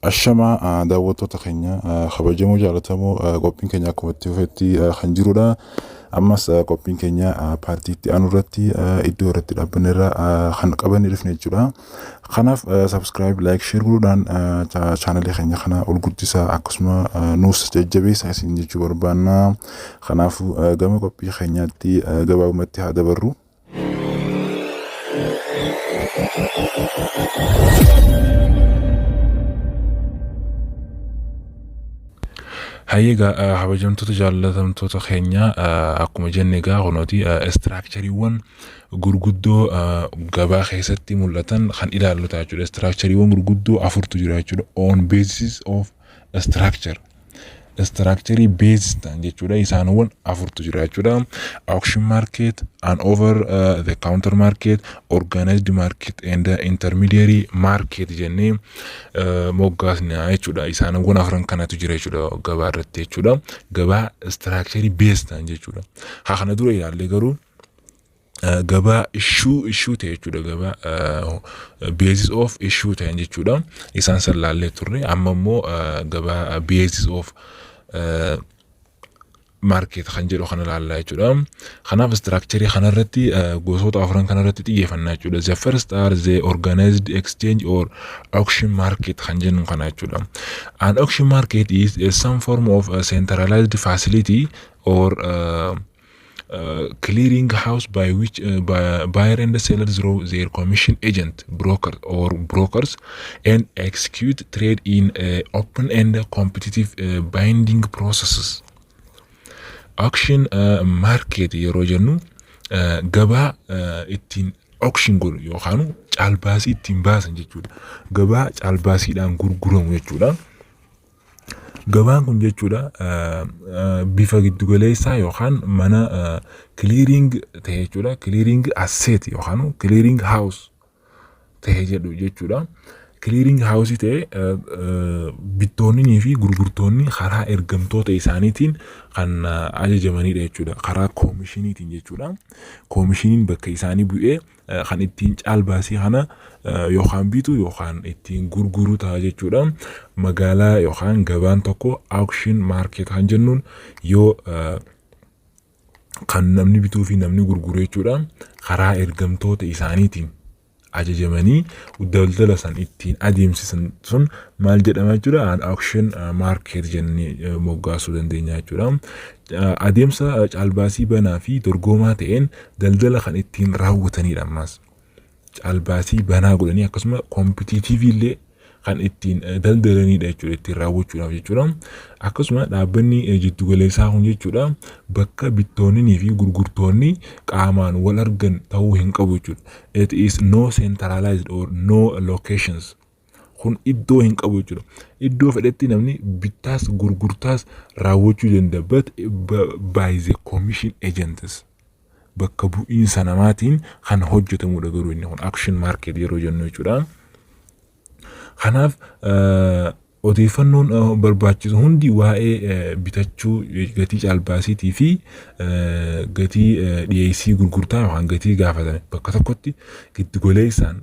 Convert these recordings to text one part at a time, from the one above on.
Ashamaa, daawwattoota keenya kabajamoo jaallatamoo, qophiin keenya akkuma itti fufetti kan jirudha. Ammas qophiin keenya paartii itti aanu irratti iddoo irratti dhaabbanne irra kan qabannee dhufne jechuudha. Kanaaf subscribe, like, share godhuudhaan chaanalee keenya kana ol guddisaa, akkasuma nuus jajjabeessaa isin jechuu barbaanna. Kanaafuu gama qophii keenyaatti gabaabumatti haa dabarru. Hayyee, egaa kabajamtoota jaallatamtoota keenya, akkuma jenne egaa kunooti structureiiwwan gurguddoo gabaa keessatti mul'atan kan ilaallu ta'a jechuudha. Structureiiwwan gurguddoo afurtu jira jechuudha. On basis of structure. Structure basis ta'an jechuudha. Isaanowwan afurtu jira jechuudha. Auction market, an over the counter market, organized market and intermediary market jennee moggaasna jechuudha. Isaanowwan afran kanatu jira jechuudha gabaa irratti jechuudha. Gabaa structure base ta'an jechuudha. Haa, kana dura ilaallee garuu gabaa issue ta'e jechuudha. Gabaa basis of issue ta'an jechuudha. Isaan san laallee turre. Amma immoo gabaa basis of market kan jedhu kana laallaa jechuudha. Kanaaf structure kanarratti gosoota afran kanarratti xiyyeeffannaa jechuudha. The first are the organized exchange or auction market kan jennu kana jechuudha. An auction market is some form of a centralized facility or clearing house by which buyer and seller through their commission agent, broker or brokers and execute trade in open and competitive binding processes. Auction market yeroo jennu gabaa ittiin auction godhu yookaan caalbaasii ittiin baasan jechuudha. Gabaa caalbaasiidhaan gurguramu jechuudha. Gabaan kun jechuudha bifa giddugaleessaa yookaan mana clearing ta'e jechuudha. Clearing asset yookaan clearing house ta'e jedhu jechuudha. Clearing house ta'e bittoonnii fi gurgurtoonni karaa ergamtoota isaaniitiin kan ajajamanidha jechuudha. Karaa koomishiniitiin jechuudha. Koomishiniin bakka isaanii bu'ee kan ittiin caalbaasii kana yookaan bitu yookaan ittiin gurguru ta'a jechuudha. Magaalaa yookaan gabaan tokko auction market kan jennuun yoo kan namni bituu fi namni gurguru jechuudha. Karaa ergamtoota isaaniitiin ajajamanii daldala san ittiin adeemsisan sun maal jedhama jechuudha? Auction market jennee moggaasuu dandeenya jechuudha. Adeemsa caalbaasii banaa fi dorgomaa ta'een daldala kan ittiin raawwatanidha ammas. Caalbaasii banaa godhanii akkasuma competitive illee kan ittiin daldalanidha jechuudha, ittiin raawwachuudhaaf jechuudha. Akkasuma dhaabbanni jiddu galeessaa kun jechuudha bakka bittoonnii fi gurgurtoonni qaamaan wal argan ta'uu hin qabu jechuudha. It is no centralized or no locations. Kun iddoo hin qabu jechuudha. Iddoo fedhetti namni bittaas gurgurtaas raawwachuu danda'a. But by the commission agents. Bakka bu'iinsa namaatiin kan hojjetamudha garuu inni kun auction market yeroo jennu jechuudha. Kanaaf odeeffannoon barbaachisu hundi waa'ee bitachuu, gatii caalbaasiitii fi gatii dhiyeessii gurgurtaa yookaan gatii gaafatame bakka tokkotti giddu galeessaan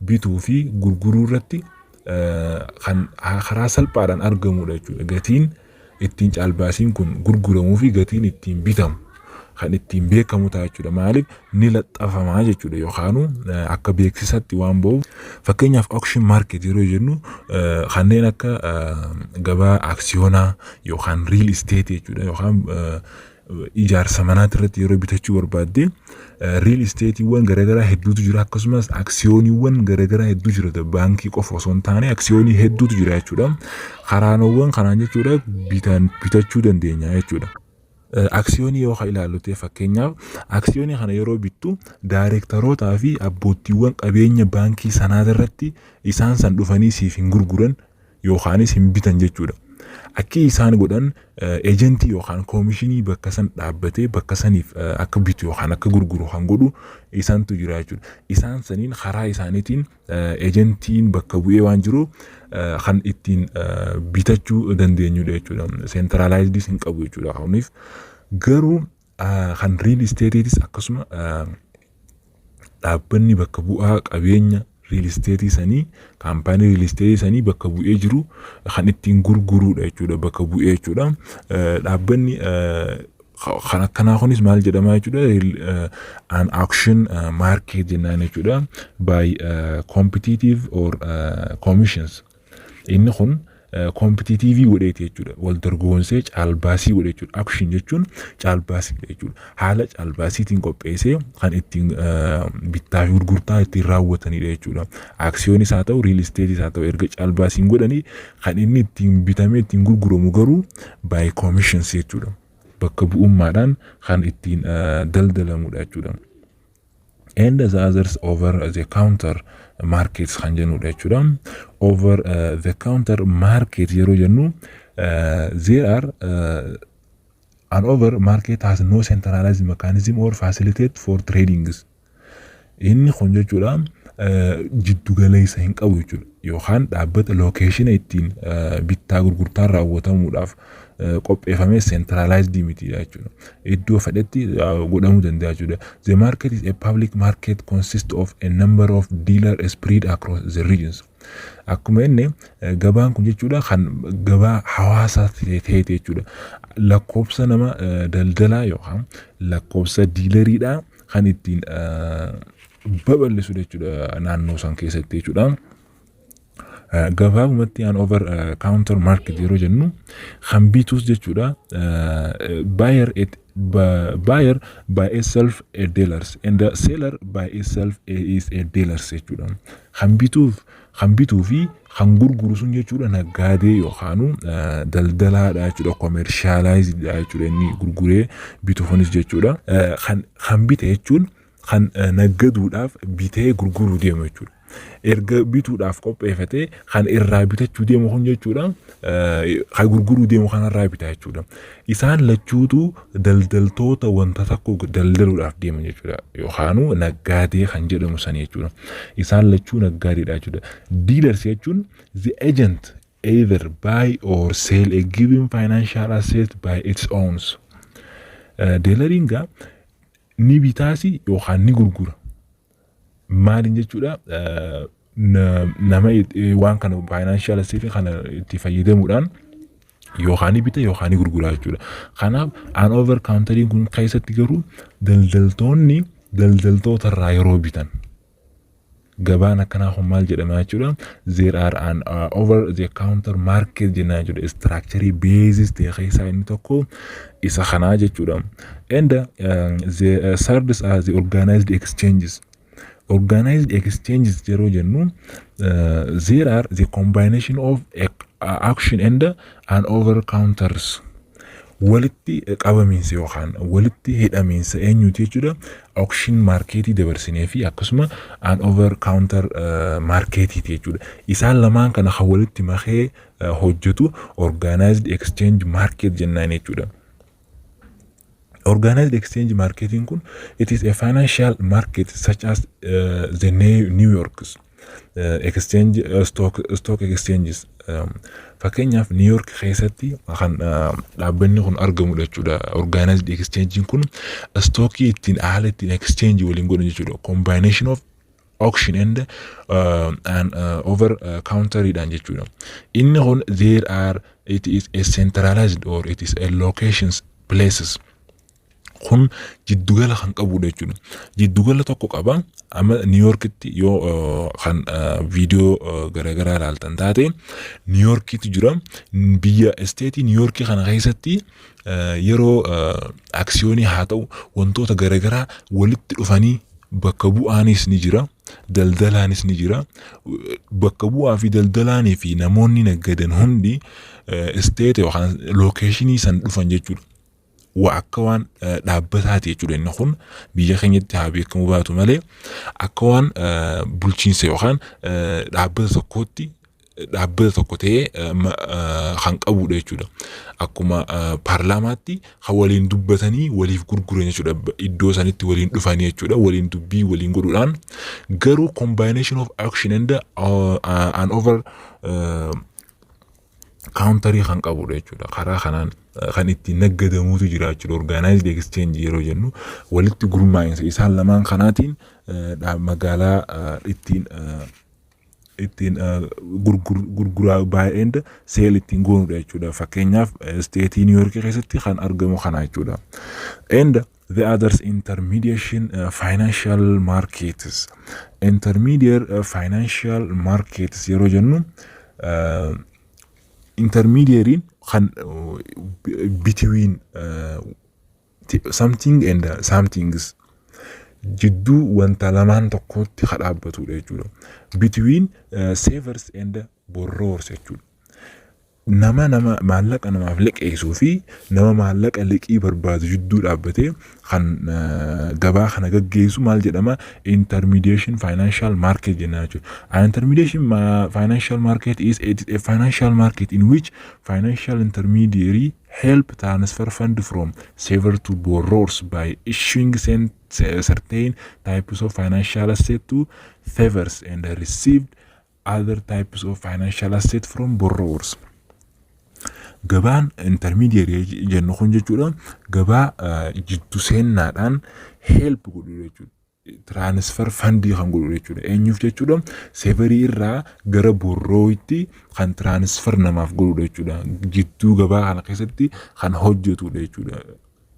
bituu fi gurguruu irratti kan karaa salphaadhaan argamudha jechuudha. Gatiin ittiin caalbaasiin kun gurguramuu fi gatiin ittiin bitamu kan ittiin beekamu ta'a jechuudha. Maaliif? Ni laxxafamaa jechuudha yookaan akka beeksisatti waan ba'uuf. Fakkeenyaaf, auction market yeroo jennu kanneen akka gabaa aksiyoonaa yookaan real estate jechuudha, yookaan ijaarsa manaati irratti yeroo bitachuu barbaadde real estateiiwwan garaagaraa hedduutu jira, akkasumas aksiyooniiwwan garaagaraa hedduu jira. Baankii qofa osoo hin taane aksiyoonii hedduutu jira jechuudha. Karaanowwan kanaan jechuudha bitachuu dandeenya jechuudha. Aksiyoonii yoo ilaallu ta'e, fakkeenyaaf, aksiyoonii kana yeroo bittu daayirektarootaa fi abboottiiwwan qabeenya baankii sanaa irratti isaan san dhufanii siif hin gurguran yookaanis hin bitan jechuudha. Akki isaan godhan eejentii yookaan koomishinii bakka san dhaabbatee bakka saniif akka bitu yookaan akka gurguru kan godhu isaantu jira jechuudha. Isaan saniin karaa isaaniitiin eejentiin bakka bu'ee waan jiru kan ittiin bitachuu dandeenyudha jechuudha. Centralizedis hin qabu jechuudha. Kanaaf garuu kan real estateiitis akkasuma dhaabbanni bakka bu'aa qabeenya real estate sanii, kaampaanii real estate sanii bakka bu'ee jiru kan ittiin gurguruudha jechuudha, bakka bu'ee jechuudha. Dhaabbanni kan akkanaa kunis maal jedhama jechuudha? An auction market jennaan jechuudha, by competitive or commissions. Inni kun competitive godheeti jechuudha. Wal dorgomsee caalbaasii godhe jechuudha. Auction jechuun caalbaasii jechuudha. Haala caalbaasiitiin qopheessee kan ittiin bittaa fi gurgurtaa ittiin raawwatanidha jechuudha. Aksiyoonis haa ta'u, real estateis haa ta'u, erga caalbaasiin godhanii kan inni ittiin bitamee ittiin gurguramu garuu by commissions jechuudha. Bakka bu'ummaadhaan kan ittiin daldalamudha jechuudha. And the others, over the counter markets kan jennudha jechuudha. Over the counter market yeroo jennu, there are an over market has no centralized mechanism or facilitate for tradings. Inni kun jechuudha jiddu galeessa hin qabu jechuudha. Yookaan dhaabbata location ittiin bittaa gurgurtaan raawwatamuudhaaf qopheeffamee centralized miti jechuudha. Iddoo fedhetti godhamuu danda'a jechuudha. The market is a public market consist of a number of dealer spread across the regions. Akkuma inni gabaan kun jechuudha kan gabaa hawaasaa ta'e jechuudha. Lakkoofsa nama daldalaa yookaan lakkoofsa dealeriidhaa kan ittiin babal'isu jechuudha naannoo san keessatti jechuudha. Gabaabumatti an over counter market yeroo jennu kan bitus jechuudha, buyer by itself a dealers and the seller by itself is a dealers jechuudha. Kan bituu fi kan gurguru sun jechuudha naggaadee yookaan daldalaadha jechuudha, commercializedha jechuudha inni gurguree bitu kunis jechuudha. Kan bite jechuun kan naggaduudhaaf bitee gurguruu deemu jechuudha. Erga bituudhaaf qopheeffatee kan irraa bitachuu deemu kun jechuudha, kan gurguruu deemu kanarraa bita jechuudha. Isaan lachuutu daldaltoota wanta tokko daldaluudhaaf deeman jechuudha. Yookaanuu naggaadee kan jedhamu san jechuudha. Isaan lachuu naggaadeedha jechuudha. Dealers jechuun the agent either buy or sell a given financial asset by its own. Dealeriin gaa ni bitaasi yookaan ni gurgura. Maaliin jechuudha? Nama waan kana financial asset kana itti fayyadamuudhaan yookaan ni bita yookaan ni gurgura jechuudha. Kanaaf an over counteriin kun keessatti garuu daldaltoonni daldaltoota irraa yeroo bitan gabaan akkanaa kun maal jedhama jechuudha? There are an over the counter market jennaan jechuudha. Structure basis ta'e keessaa inni tokko isa kanaa jechuudha. And the third are the organized exchanges. Organized exchanges yeroo jennu, there are the combination of auction and an over counters, walitti qabamiinsa yookaan walitti hidhamiinsa eenyuti jechuudha? Auction marketii dabarsinee fi akkasuma an over counter marketiiti jechuudha. Isaan lamaan kana kan walitti makee hojjetu organized exchange market jennaan jechuudha. Organized exchange marketing kun, it is a financial market such as the New York's exchange, stock exchanges. Fakkeenyaaf New York keessatti kan dhaabbanni kun argamudha jechuudha. Organized exchange kun stockii ittiin haala ittiin exchange waliin godhan jechuudha. Combination of auction and over counteriidhaan jechuudha. Inni kun there are it is a centralized or it is a locations places, kun jiddugala kan qabudha jechuudha. Jiddugala tokko qaba. Amma New Yorkitti yoo kan viidiyoo garaagaraa ilaaltan taate, New Yorkitti jira. Biyya state New Yorkii kana keessatti yeroo aksiyoonii haa ta'u wantoota garaagaraa walitti dhufanii bakka bu'aanis ni jira. Daldalaanis ni jira. Bakka bu'aa fi daldalaanii fi namoonni naggadan hundi state yookaan locationii san dhufan jechuudha. Waa akka waan dhaabbataati jechuudha. Inni kun biyya keenyatti haa beekamu baatu malee akka waan bulchiinsa yookaan dhaabbata tokkootti, dhaabbata tokko ta'ee kan qabudha jechuudha. Akkuma paarlaamaatti kan waliin dubbatanii waliif gurguran jechuudha. Iddoo sanitti waliin dhufanii jechuudha. Waliin dubbii waliin godhuudhaan garuu combination of auction and over counterii kan qabudha jechuudha. Karaa kanaan Kan ittiin naggadamuutu jira jechuudha. Organized exchange yeroo jennu walitti gurmaa'insa isaan lamaan kanaatiin magaalaa ittiin gurguraa buy and sell ittiin goonudha jechuudha. Fakkeenyaaf, state New York keessatti kan argamu kana jechuudha. And the others, intermediation financial markets. Intermediate financial markets yeroo jennu, intermediariin kan between something and somethings, jidduu wanta lamaan tokkotti kan dhaabbatudha jechuudha. Between savers and borrowers jechuudha. Nama maallaqa namaaf liqeessuu fi nama maallaqa liqii barbaadu jidduu dhaabbatee kan gabaa kana gaggeessu maal jedhama? Intermediation financial market jenna jechuudha. An intermediation financial market is a financial market in which financial intermediary help transfer fund from saver to borrowers by issuing certain types of financial asset to savers and received other types of financial asset from borrowers. Gabaan intermediary jennu kun jechuudha, gabaa jiddu seennaadhaan help godhu jechuudha. Transfer fundii kan godhu jechuudha. Eenyuuf jechuudha? Saverii irraa gara borrowitti kan transfer namaaf godhudha jechuudha. Jidduu gabaa kana keessatti kan hojjetudha jechuudha.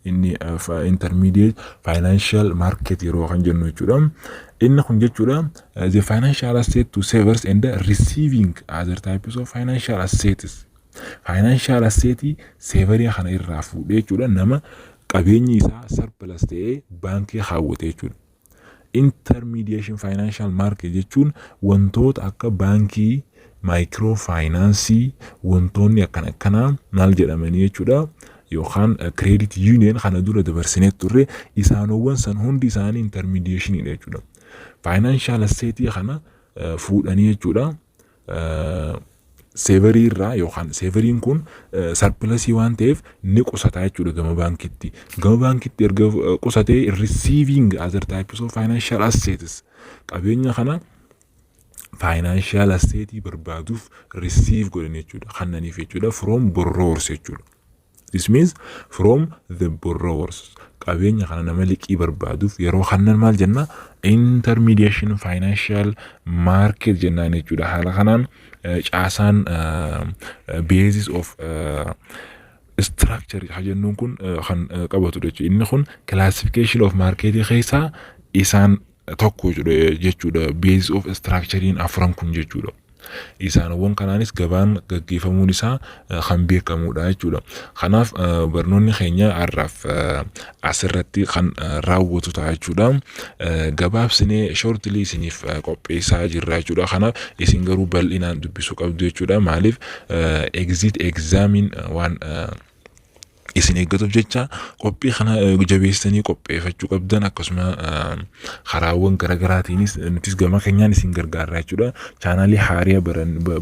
Inni intermediate financial market yeroo kan jennu jechuudha. Inni kun jechuudha, the financial asset to savers and receiving other types of financial assets. Financial assetii saverii kana irraa fuudhee jechuudha, nama qabeenyi isaa surplus ta'ee baankii kaawwate jechuudha. Intermediation financial market jechuun wantoota akka baankii, micro finance, wantoonni akkana akkanaa maal jedhamanii jechuudha, yookaan credit union kana dura dabarsinee turre, isaanowwan san hundi isaanii intermediationiidha jechuudha. Financial assetii kana fuudhanii jechuudha, saverii irraa yookaan saveriin kun surplusii waan ta'eef ni qusata jechuudha gama baankitti. Gama baankitti erga qusatee, receiving other types of financial assets, qabeenya kana financial assetii barbaaduuf receive godhan jechuudha. Kannaniif jechuudha, from borrowers jechuudha. This means from the borrowers. Qabeenya kana nama liqii barbaaduuf yeroo kannan maal jenna? Intermediation financial market jennaan jechuudha. Haala kanaan caasaan basis of structure jennuun kun kan qabatudha jechuudha. Inni kun classification of market keessaa isaan tokko jechuudha. Basis of structurein afran kun jechuudha. Isaanowwan kanaanis gabaan gaggeeffamuun isaa kan beekamudha jechuudha. Kanaaf barnoonni keenya har'aaf asirratti kan raawwatu ta'a jechuudha. Gabaabsinee shortly isiniif qopheessaa jirra jechuudha. Kanaaf isin garuu bal'inaan dubbisuu qabdu jechuudha. Maaliif? Exit examiin waan isin eeggatuuf jecha qophii kana jabeessanii qopheeffachuu qabdan. Akkasuma karaawwan garaagaraatiinis nutis gama keenyaan isin gargaarra jechuudha. Chaanaalii haaraa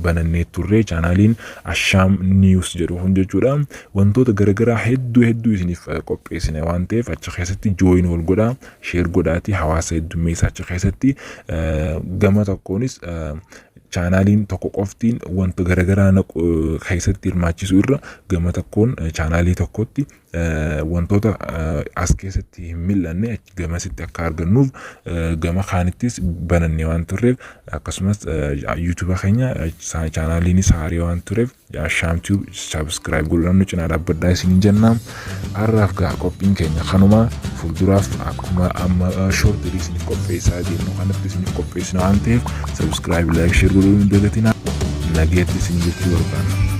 banannee turre, chaanaaliin Ashaam News jedhu kun jechuudha. Wantoota garaagaraa hedduu hedduu isiniif qopheessine waan ta'eef, achi keessatti join wal godhaa, share godhaatii hawaasa heddummeessaa. Achi keessatti gama tokkoonis chaanaaliin tokko qoftiin wanta garaagaraa keessatti hirmaachisuu irra, gama tokkoon chaanaalii tokkotti wantoota as keessatti hin mil'anne gamasitti akka argannuuf gama kaanittis bananne waan turreef, akkasumas YouTube keenya chaanaaliinis haarii waan tureef, Ashaam Tube subscribe godhuudhaan nu cinaa dhaabbadhaa isiniin jenna. Har'aaf gaa qophiin keenya kanuma. Fuulduraaf akkuma amma shortii isiniif qopheessaa deemnu kanatti isiniif qopheessina waan ta'eef, subscribe, like, share godhuu hin dagatinaa. Nageetti isin jechuu barbaanna.